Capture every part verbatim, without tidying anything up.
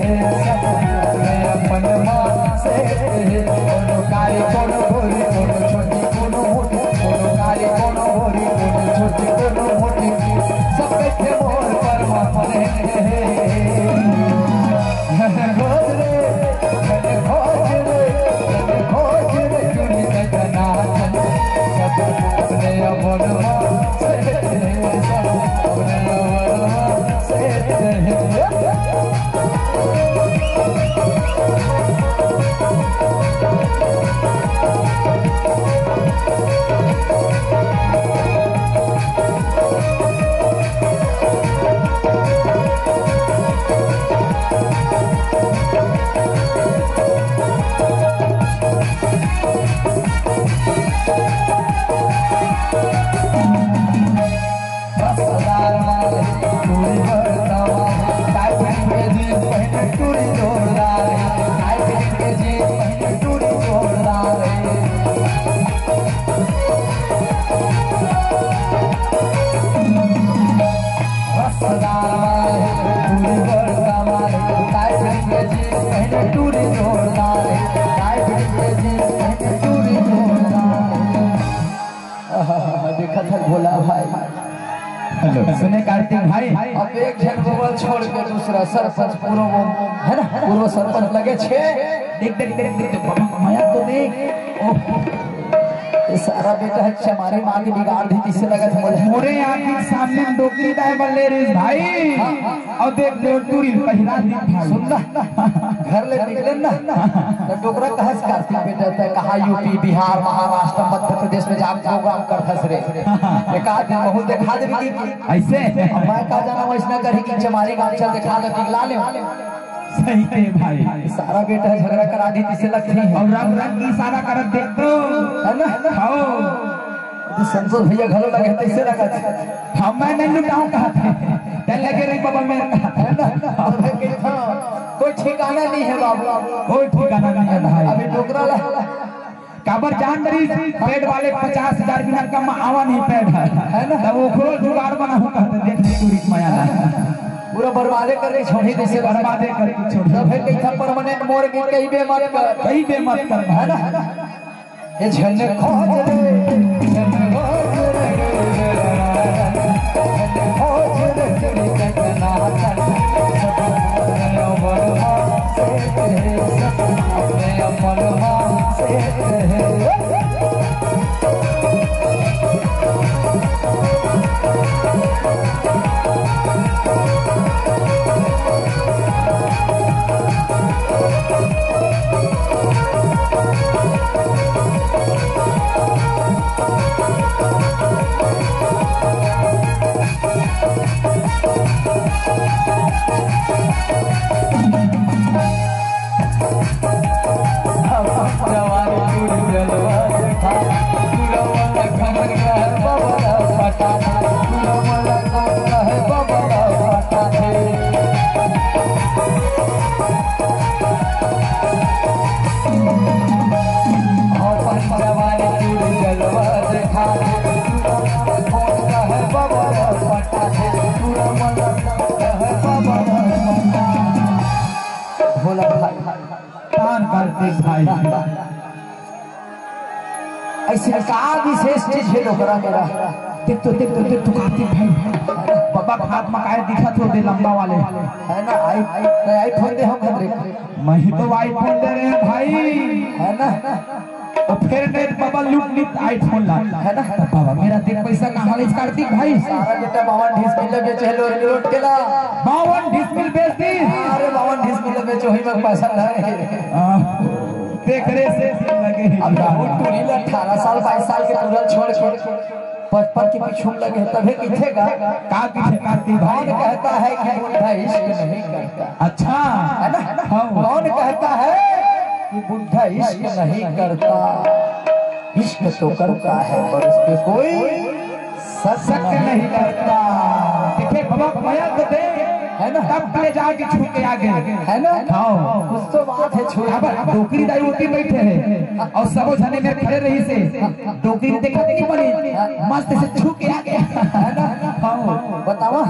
हे, सब अपने अपन मा सेठ हे। कोनो कारी, कोनो गोरी, कोनो छोटी, कोनो मोटी, कोनो कारी, कोनो गोरी, कोनो छोटी, कोनो मोटी, सब कहिथे मोर परमात्मा हे। खोज रे, खोज रे, खोज रे, चुनी के नाचन। सब अपने अपन मा सेठ हे, सब अपने अपन मा सेठ हे। देखत हन भोला भाई। हेलो, सुने कार्तिक भाई। अब एक झन बबल छोड़ के दूसरा सरपंच पूरा वो, है ना, पूर्व सरपंच लगे छे। देख, देख, देख, देख, देख, बाबा, मया तो देख। ओह, ये सारा बेटा हे चमारी माँ के बिगाड़ दी, किसे लगत हे मोला? मोरे आँखी के सामने में डोकरी दाय बल्ले रे भाई। हाँ, हाँ। अउ देख, देख, टूरी पहिरा दी भाई। सुन ना, घर ले निकले ना, त डोकरा कहस कार्तिक बेटा, तैं कहाँ यूपी, बिहार, महाराष्ट्र, मध्य प्रदेश में जाके प्रोग्राम करथस रे? एक आध दिन महूँ देखा देबे कि अइसे? अब मैं का जाना, वइसना करही कि चमारी गाँव चल देखा ले, निकला ले। सही हे भाई। सारा बेटा झगड़ा करा दी, किसे लगथे? अउ रंग रंग के इशारा करत देख तो। है ना? हाँ। तो संतोष भैया घलो लगे, तइसे लगत। हाँ, मैं नहीं लुटाऊं कहा थे। तैं लगे रही बाबा, मैं कहा। है ना? कोई ठिकाना नहीं है बाबू। कोई ठिकाना नहीं है भाई। अभी डोकरा ला। काबर जान रही, पेट वाले पचास हजार बिना कम आवा नहीं पेट है। है ना? तब ओकरो जुगाड़ बनाऊं कहते, देख ली टूरी के मया ना। पूरा बर्बादे करके छोड़ी, जैसे बर्बादे करके छोड़ी। तब फिर कहीं परमानेंट मोर के कहीं बे मत कर। कहीं बे मत कर। है ना? ये झन खोज रे, झन खोज रे, झन खोज रे, तेरी कंगना तन। सब अपने मन से कहे, सब अपने मन से कहे। भोला भाई, तान कार्तिक भाई, ऐसे का विशेष चीज हे डोकरा मेरा? देख तो, देख तो, देख तो कार्तिक भाई, बाबा हाथ में काय दिखत हो दे लंबा वाले। है ना, आई, मैं iPhone दे हम देख। मैं ही तो iPhone दे रहे हैं भाई। है ना? तो फिर मैं बाबा लूट लूट iPhone ला। है ना? तो बाबा मेरा देख पैसा कहाँ ले कार्तिक भाई? सारा बेटा बावन डिसमिल बेचे लो, लूट के ला। बावन डिसमिल बेच दी। अरे बावन डिसमिल बेचो ही में पैसा नहीं। आ, तेकरे से लगे ही अब जान। राहुल टूरी ला अठारह साल, बाईस साल के पूरा छोड़, छोड़, छोड़, पचपन के पीछू में लगे, तभे पीछे का। का पीछे का की भाई? कौन कहता है कि बुढ़ा इश्क नहीं करता? अच्छा। है ना? हाँ। कौन कहता है कि बुढ़ा इश्क नहीं करता? इश्क तो करता है, पर उस पे कोई शक नहीं करता। देखे बाबा, मया तो दे, है ना? तब ले जाके छू के आगे। है ना? हाँ। कुछ तो बात है, छू। अब डोकरी दाई ओती बैठे हैं और सबो झने में खड़े रही से डोकरी देखत नहीं बनी, मस्त से छू के आगे। है ना? हाँ। बतावा।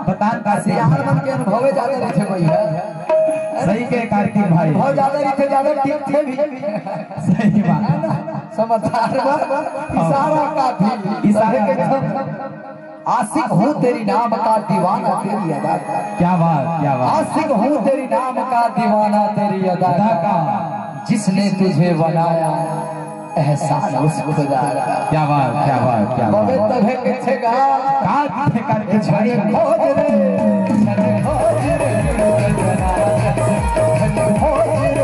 बतान का से यार मन के अनुभवे ज्यादा रहिथे भैया। सही के कार्तिक भाई। बहुत ज्यादा रहिथे, ज्यादा टिकथे भी। सही बात। समझदार बा, इशारा काफी। इशारा। आशिक हूँ तेरी नाम का, दीवाना तेरी अदा का। क्या बात, क्या बात। आशिक हूँ तेरी नाम का, दीवाना तेरी अदा अदा का। का। जिसने तुझे बनाया, एहसान उस खुदा का। क्या बात, क्या बात, क्या बात। बबे तभे पीछे का। का पीछे का? छन खोज रे, छन खोज रे, छन खोज रे,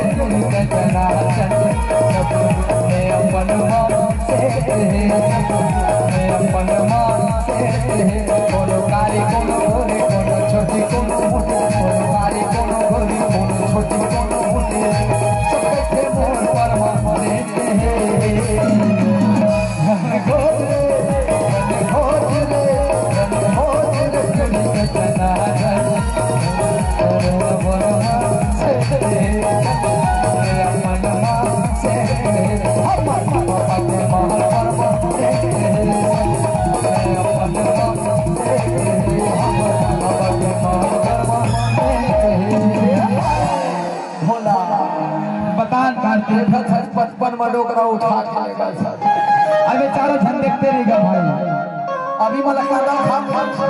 मैं अपन माँ से, मैं अपन माँ से, कोनो कारी, कोनो गोरी, कोनो छोटी, कोनो मोटी, कोनो कारी, कोनो गोरी, कोनो छोटी, कोनो मोटी, सब के मोर पर माँ। भोला। बतान कार्तिक। पचपन में डोकरा उठा के लेगा सर। अबे चारों झन देखते रहिगा भाई। अभी मला कांदा खा, खा, खा।